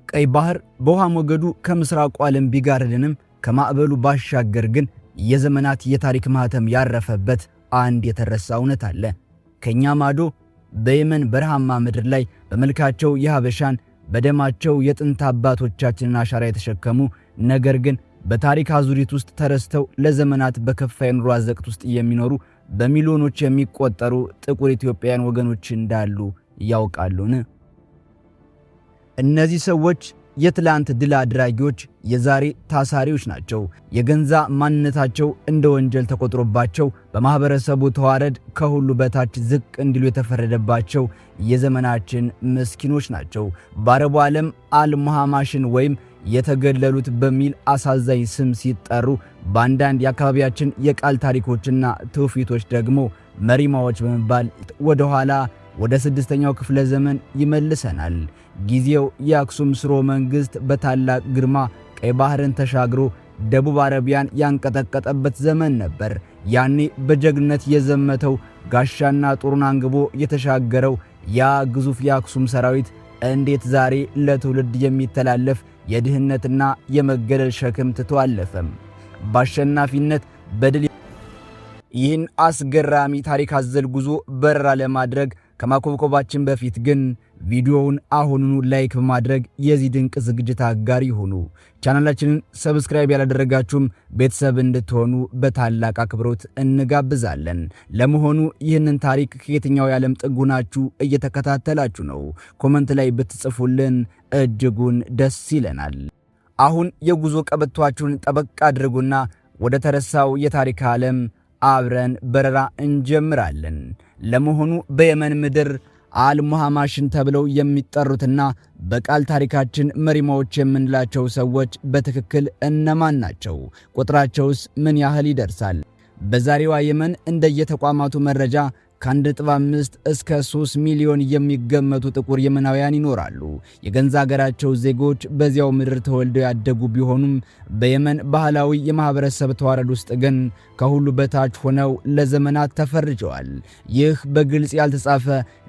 ቀይ ባህር በውሃ ሞገዱ ከምስራቁ ዓለም ቢጋርድንም ከማዕበሉ ባሻገር ግን የዘመናት የታሪክ ማህተም ያረፈበት አንድ የተረሳ እውነት አለ። ከኛ ማዶ በየመን በረሃማ ምድር ላይ በመልካቸው የሀበሻን፣ በደማቸው የጥንት አባቶቻችንን አሻራ የተሸከሙ፣ ነገር ግን በታሪክ አዙሪት ውስጥ ተረስተው ለዘመናት በከፋ የኑሮ አዘቅት ውስጥ የሚኖሩ በሚሊዮኖች የሚቆጠሩ ጥቁር ኢትዮጵያውያን ወገኖች እንዳሉ ያውቃሉን? እነዚህ ሰዎች የትላንት ድል አድራጊዎች የዛሬ ታሳሪዎች ናቸው። የገንዛ ማንነታቸው እንደ ወንጀል ተቆጥሮባቸው በማህበረሰቡ ተዋረድ ከሁሉ በታች ዝቅ እንዲሉ የተፈረደባቸው የዘመናችን ምስኪኖች ናቸው። በአረቡ ዓለም አልሙሃማሽን ወይም የተገለሉት በሚል አሳዛኝ ስም ሲጠሩ፣ በአንዳንድ የአካባቢያችን የቃል ታሪኮችና ትውፊቶች ደግሞ መሪማዎች በመባል ወደ ኋላ ወደ ስድስተኛው ክፍለ ዘመን ይመልሰናል። ጊዜው የአክሱም ስርወ መንግሥት በታላቅ ግርማ ቀይ ባህርን ተሻግሮ ደቡብ አረቢያን ያንቀጠቀጠበት ዘመን ነበር። ያኔ በጀግነት የዘመተው፣ ጋሻና ጦሩን አንግቦ የተሻገረው ያ ግዙፍ የአክሱም ሰራዊት እንዴት ዛሬ ለትውልድ የሚተላለፍ የድህነትና የመገለል ሸክም ትቶ አለፈም? በአሸናፊነት በድል ይህን አስገራሚ ታሪክ አዘል ጉዞ በረራ ለማድረግ ከማኮብኮባችን በፊት ግን ቪዲዮውን አሁኑኑ like በማድረግ የዚህ ድንቅ ዝግጅት አጋር ይሁኑ። ቻናላችንን subscribe ያላደረጋችሁም ቤተሰብ እንድትሆኑ በታላቅ አክብሮት እንጋብዛለን። ለመሆኑ ይህንን ታሪክ ከየትኛው የዓለም ጥግ ሆናችሁ እየተከታተላችሁ ነው? Comment ላይ ብትጽፉልን እጅጉን ደስ ይለናል። አሁን የጉዞ ቀበቷችሁን ጠበቅ አድርጉና ወደ ተረሳው የታሪክ ዓለም አብረን በረራ እንጀምራለን። ለመሆኑ በየመን ምድር አልሙሃማሽን ተብለው የሚጠሩትና በቃል ታሪካችን መሪማዎች የምንላቸው ሰዎች በትክክል እነማን ናቸው? ቁጥራቸውስ ምን ያህል ይደርሳል? በዛሬዋ የመን እንደየተቋማቱ መረጃ ከ1.5 እስከ 3 ሚሊዮን የሚገመቱ ጥቁር የመናውያን ይኖራሉ። የገንዛ ሀገራቸው ዜጎች በዚያው ምድር ተወልደው ያደጉ ቢሆኑም በየመን ባህላዊ የማህበረሰብ ተዋረድ ውስጥ ግን ከሁሉ በታች ሆነው ለዘመናት ተፈርጀዋል። ይህ በግልጽ ያልተጻፈ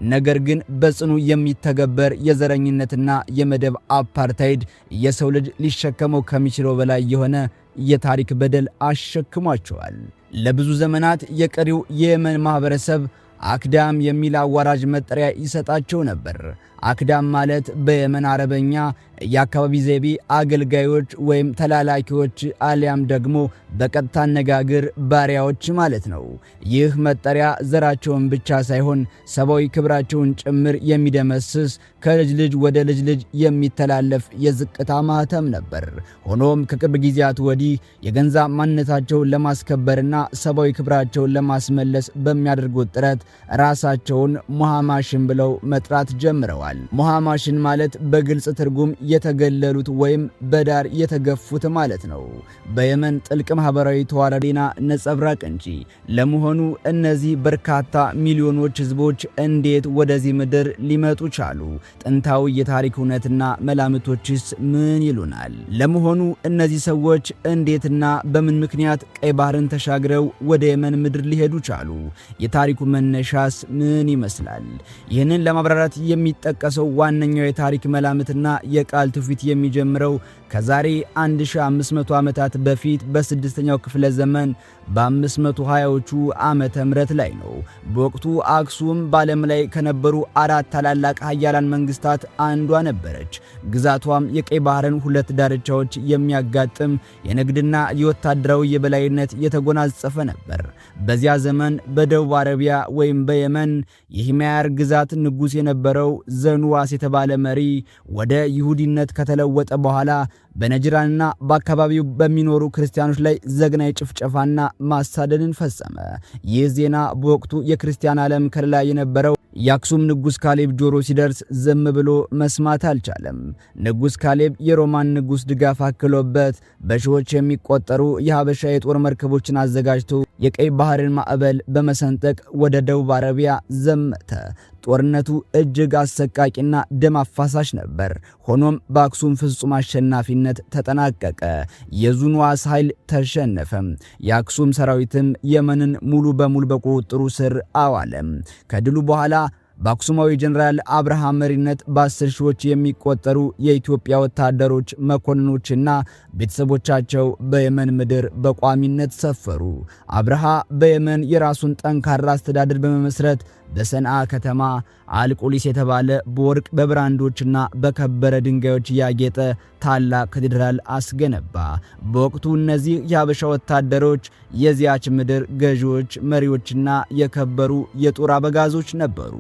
ነገር ግን በጽኑ የሚተገበር የዘረኝነትና የመደብ አፓርታይድ የሰው ልጅ ሊሸከመው ከሚችለው በላይ የሆነ የታሪክ በደል አሸክሟቸዋል። ለብዙ ዘመናት የቀሪው የየመን ማህበረሰብ አክዳም የሚል አዋራጅ መጠሪያ ይሰጣቸው ነበር። አክዳም ማለት በየመን አረበኛ የአካባቢ ዘይቤ አገልጋዮች ወይም ተላላኪዎች አሊያም ደግሞ በቀጥታ አነጋገር ባሪያዎች ማለት ነው። ይህ መጠሪያ ዘራቸውን ብቻ ሳይሆን ሰብአዊ ክብራቸውን ጭምር የሚደመስስ፣ ከልጅ ልጅ ወደ ልጅ ልጅ የሚተላለፍ የዝቅታ ማህተም ነበር። ሆኖም ከቅርብ ጊዜያት ወዲህ የገንዛ ማንነታቸውን ለማስከበርና ሰብአዊ ክብራቸውን ለማስመለስ በሚያደርጉት ጥረት ራሳቸውን ሙሃማሽን ብለው መጥራት ጀምረዋል። ሙሃማሽን ማለት በግልጽ ትርጉም የተገለሉት ወይም በዳር የተገፉት ማለት ነው። በየመን ጥልቅ ማህበራዊ ተዋረዴና ነጸብራቅ እንጂ። ለመሆኑ እነዚህ በርካታ ሚሊዮኖች ህዝቦች እንዴት ወደዚህ ምድር ሊመጡ ቻሉ? ጥንታዊ የታሪክ እውነትና መላምቶችስ ምን ይሉናል? ለመሆኑ እነዚህ ሰዎች እንዴትና በምን ምክንያት ቀይ ባህርን ተሻግረው ወደ የመን ምድር ሊሄዱ ቻሉ? የታሪኩ መነሻስ ምን ይመስላል? ይህንን ለማብራራት የሚጠቀሰው ዋነኛው የታሪክ መላምትና የቃል ትውፊት የሚጀምረው ከዛሬ 1500 ዓመታት በፊት በስድስተኛው ክፍለ ዘመን በ520ዎቹ ዓመተ ምህረት ላይ ነው። በወቅቱ አክሱም በዓለም ላይ ከነበሩ አራት ታላላቅ ሀያላን መንግስታት አንዷ ነበረች። ግዛቷም የቀይ ባህርን ሁለት ዳርቻዎች የሚያጋጥም የንግድና የወታደራዊ የበላይነት የተጎናጸፈ ነበር። በዚያ ዘመን በደቡብ አረቢያ ወይም በየመን የሂማያር ግዛት ንጉሥ የነበረው ዘኑዋስ የተባለ መሪ ወደ ይሁዲነት ከተለወጠ በኋላ በነጅራንና በአካባቢው በሚኖሩ ክርስቲያኖች ላይ ዘግናይ ጭፍጨፋና ማሳደድን ፈጸመ። ይህ ዜና በወቅቱ የክርስቲያን ዓለም ከለላ የነበረው የአክሱም ንጉሥ ካሌብ ጆሮ ሲደርስ ዝም ብሎ መስማት አልቻለም። ንጉሥ ካሌብ የሮማን ንጉሥ ድጋፍ አክሎበት በሺዎች የሚቆጠሩ የሀበሻ የጦር መርከቦችን አዘጋጅቶ የቀይ ባህርን ማዕበል በመሰንጠቅ ወደ ደቡብ አረቢያ ዘመተ። ጦርነቱ እጅግ አሰቃቂና ደም አፋሳሽ ነበር። ሆኖም በአክሱም ፍጹም አሸናፊነት ተጠናቀቀ። የዙንዋስ ኃይል ተሸነፈ። የአክሱም ሰራዊትም የመንን ሙሉ በሙሉ በቁጥጥሩ ስር አዋለ። ከድሉ በኋላ በአክሱማዊ ጀኔራል አብርሃም መሪነት በ10 ሺዎች የሚቆጠሩ የኢትዮጵያ ወታደሮች፣ መኮንኖችና ቤተሰቦቻቸው በየመን ምድር በቋሚነት ሰፈሩ። አብርሃ በየመን የራሱን ጠንካራ አስተዳደር በመመስረት በሰንዓ ከተማ አልቁሊስ የተባለ በወርቅ በብራንዶችና በከበረ ድንጋዮች ያጌጠ ታላቅ ካቴድራል አስገነባ። በወቅቱ እነዚህ የሀበሻ ወታደሮች የዚያች ምድር ገዢዎች፣ መሪዎችና የከበሩ የጦር አበጋዞች ነበሩ።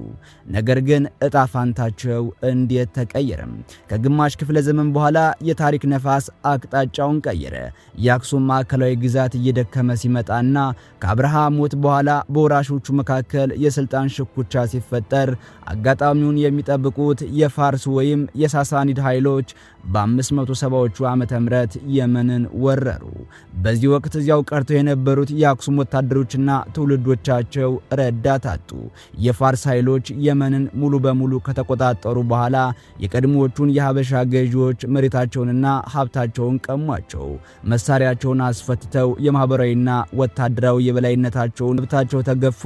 ነገር ግን እጣ ፋንታቸው እንዴት ተቀየረም? ከግማሽ ክፍለ ዘመን በኋላ የታሪክ ነፋስ አቅጣጫውን ቀየረ። የአክሱም ማዕከላዊ ግዛት እየደከመ ሲመጣና ከአብርሃ ሞት በኋላ በወራሾቹ መካከል የስልጣን ሽኩቻ ሲፈጠር አጋጣሚውን የሚጠብቁት የፋርስ ወይም የሳሳኒድ ኃይሎች በ570ዎቹ ዓመተ ምህረት የመንን ወረሩ። በዚህ ወቅት እዚያው ቀርተው የነበሩት የአክሱም ወታደሮችና ትውልዶቻቸው ረዳት አጡ። የፋርስ ኃይሎች የመንን ሙሉ በሙሉ ከተቆጣጠሩ በኋላ የቀድሞዎቹን የሀበሻ ገዢዎች መሬታቸውንና ሀብታቸውን ቀሟቸው። መሳሪያቸውን አስፈትተው የማህበራዊና ወታደራዊ የበላይነታቸውን መብታቸው ተገፎ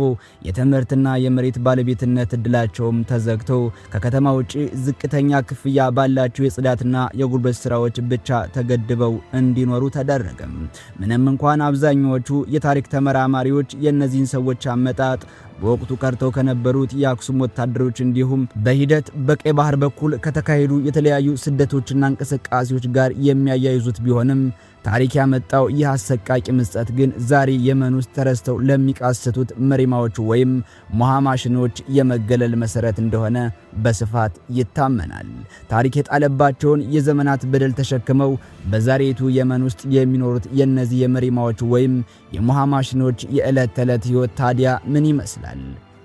የትምህርትና የመሬት ባለቤትነት እድላቸውም ተዘግቶ ከከተማ ውጪ ዝቅተኛ ክፍያ ባላቸው የጽዳትና የጉልበት ስራዎች ብቻ ተገድበው እንዲኖሩ ተደረገም። ምንም እንኳን አብዛኛዎቹ የታሪክ ተመራማሪዎች የእነዚህን ሰዎች አመጣጥ በወቅቱ ቀርተው ከነበሩት የአክሱም ወታደሮች እንዲሁም በሂደት በቀይ ባህር በኩል ከተካሄዱ የተለያዩ ስደቶችና እንቅስቃሴዎች ጋር የሚያያይዙት ቢሆንም ታሪክ ያመጣው ይህ አሰቃቂ ምጸት ግን ዛሬ የመን ውስጥ ተረስተው ለሚቃስቱት መሪማዎች ወይም ሙሃማሽኖች የመገለል መሰረት እንደሆነ በስፋት ይታመናል። ታሪክ የጣለባቸውን የዘመናት በደል ተሸክመው በዛሬቱ የመን ውስጥ የሚኖሩት የእነዚህ የመሪማዎች ወይም የሙሃማሽኖች የዕለት ተዕለት ሕይወት ታዲያ ምን ይመስላል?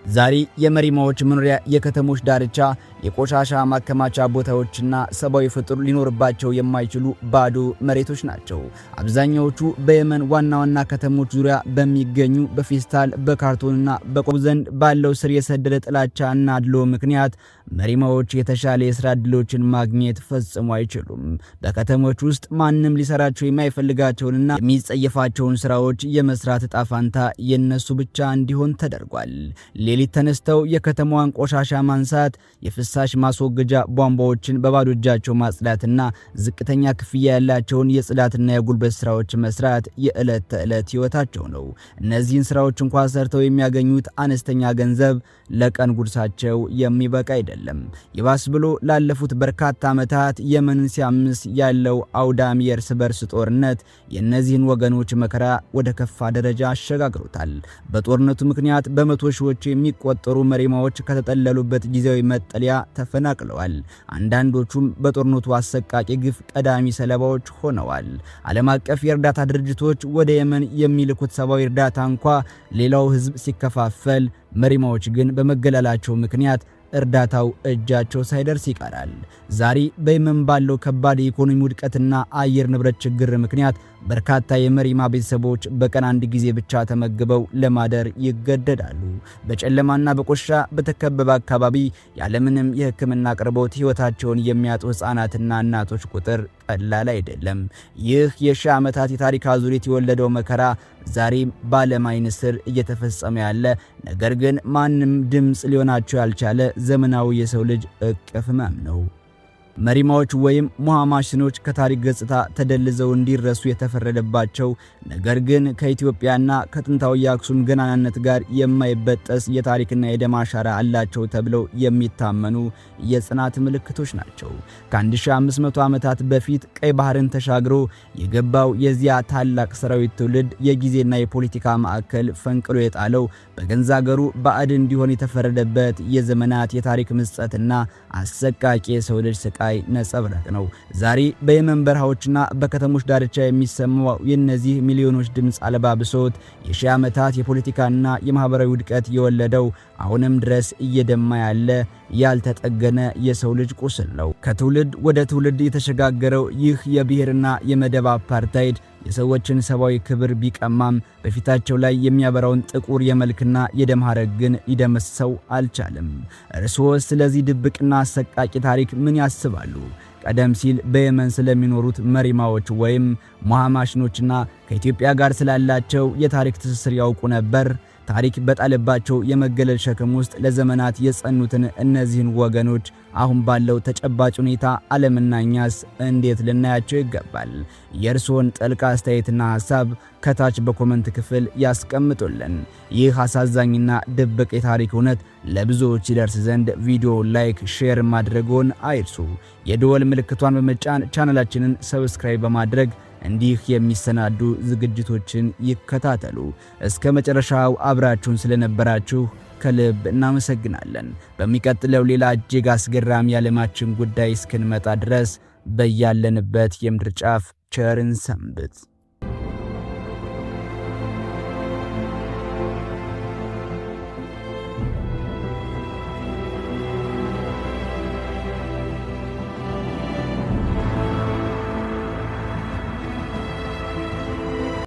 ዛሬ የመሪማዎች መኖሪያ የከተሞች ዳርቻ፣ የቆሻሻ ማከማቻ ቦታዎችና ሰብአዊ ፍጡር ሊኖርባቸው የማይችሉ ባዶ መሬቶች ናቸው። አብዛኛዎቹ በየመን ዋና ዋና ከተሞች ዙሪያ በሚገኙ በፌስታል፣ በካርቶንና በቆብ ዘንድ ባለው ስር የሰደደ ጥላቻ እና አድሎ ምክንያት መሪማዎች የተሻለ የስራ ዕድሎችን ማግኘት ፈጽሞ አይችሉም። በከተሞች ውስጥ ማንም ሊሰራቸው የማይፈልጋቸውንና የሚጸየፋቸውን ስራዎች የመስራት ዕጣ ፋንታ የነሱ ብቻ እንዲሆን ተደርጓል። ሌሊት ተነስተው የከተማዋን ቆሻሻ ማንሳት፣ የፍሳሽ ማስወገጃ ቧንቧዎችን በባዶ እጃቸው ማጽዳትና ዝቅተኛ ክፍያ ያላቸውን የጽዳትና የጉልበት ስራዎች መስራት የዕለት ተዕለት ሕይወታቸው ነው። እነዚህን ስራዎች እንኳ ሰርተው የሚያገኙት አነስተኛ ገንዘብ ለቀን ጉርሳቸው የሚበቃ አይደለም። ይባስ ብሎ ላለፉት በርካታ ዓመታት የመንን ሲያምስ ያለው አውዳሚ የእርስ በርስ ጦርነት የእነዚህን ወገኖች መከራ ወደ ከፋ ደረጃ አሸጋግሮታል። በጦርነቱ ምክንያት በመቶ ሺዎች የሚቆጠሩ መሪማዎች ከተጠለሉበት ጊዜያዊ መጠለያ ተፈናቅለዋል። አንዳንዶቹም በጦርነቱ አሰቃቂ ግፍ ቀዳሚ ሰለባዎች ሆነዋል። ዓለም አቀፍ የእርዳታ ድርጅቶች ወደ የመን የሚልኩት ሰብአዊ እርዳታ እንኳ ሌላው ሕዝብ ሲከፋፈል፣ መሪማዎች ግን በመገለላቸው ምክንያት እርዳታው እጃቸው ሳይደርስ ይቀራል። ዛሬ በየመን ባለው ከባድ የኢኮኖሚ ውድቀትና አየር ንብረት ችግር ምክንያት በርካታ የመሪማ ቤተሰቦች በቀን አንድ ጊዜ ብቻ ተመግበው ለማደር ይገደዳሉ። በጨለማና በቆሻ በተከበበ አካባቢ ያለምንም የሕክምና አቅርቦት ሕይወታቸውን የሚያጡ ሕፃናትና እናቶች ቁጥር ቀላል አይደለም። ይህ የሺህ ዓመታት የታሪክ አዙሪት የወለደው መከራ ዛሬም በዓለም ዓይን ስር እየተፈጸመ ያለ፣ ነገር ግን ማንም ድምፅ ሊሆናቸው ያልቻለ ዘመናዊ የሰው ልጅ እቅፍ ህመም ነው። መሪማዎች ወይም ሙሃማሽኖች ከታሪክ ገጽታ ተደልዘው እንዲረሱ የተፈረደባቸው፣ ነገር ግን ከኢትዮጵያና ከጥንታዊ የአክሱም ገናናነት ጋር የማይበጠስ የታሪክና የደም አሻራ አላቸው ተብለው የሚታመኑ የጽናት ምልክቶች ናቸው። ከ1500 ዓመታት በፊት ቀይ ባህርን ተሻግሮ የገባው የዚያ ታላቅ ሰራዊት ትውልድ የጊዜና የፖለቲካ ማዕከል ፈንቅሎ የጣለው በገንዛ አገሩ ባዕድ እንዲሆን የተፈረደበት የዘመናት የታሪክ ምጸትና አሰቃቂ የሰው ልጅ ስቃይ ነጸብራቅ ነው። ዛሬ በየመን በረሃዎችና በከተሞች ዳርቻ የሚሰማው የእነዚህ ሚሊዮኖች ድምፅ አልባ ብሶት የሺህ ዓመታት የፖለቲካና የማህበራዊ ውድቀት የወለደው አሁንም ድረስ እየደማ ያለ ያልተጠገነ የሰው ልጅ ቁስል ነው። ከትውልድ ወደ ትውልድ የተሸጋገረው ይህ የብሔርና የመደብ አፓርታይድ የሰዎችን ሰብአዊ ክብር ቢቀማም በፊታቸው ላይ የሚያበራውን ጥቁር የመልክና የደም ሐረግ ግን ሊደመስሰው አልቻለም። እርስዎ ስለዚህ ድብቅና አሰቃቂ ታሪክ ምን ያስባሉ? ቀደም ሲል በየመን ስለሚኖሩት መሪማዎች ወይም ሙሃማሽኖችና ከኢትዮጵያ ጋር ስላላቸው የታሪክ ትስስር ያውቁ ነበር? ታሪክ በጣለባቸው የመገለል ሸክም ውስጥ ለዘመናት የጸኑትን እነዚህን ወገኖች አሁን ባለው ተጨባጭ ሁኔታ ዓለምና እኛስ እንዴት ልናያቸው ይገባል? የእርስዎን ጥልቅ አስተያየትና ሐሳብ ከታች በ comment ክፍል ያስቀምጡልን። ይህ አሳዛኝና ድብቅ የታሪክ እውነት ለብዙዎች ይደርስ ዘንድ ቪዲዮ like፣ share ማድረግዎን አይርሱ። የደወል ምልክቷን በመጫን ቻናላችንን subscribe በማድረግ እንዲህ የሚሰናዱ ዝግጅቶችን ይከታተሉ። እስከ መጨረሻው አብራችሁን ስለነበራችሁ ከልብ እናመሰግናለን። በሚቀጥለው ሌላ እጅግ አስገራሚ የዓለማችን ጉዳይ እስክንመጣ ድረስ በያለንበት የምድር ጫፍ ቸር እንሰንብት።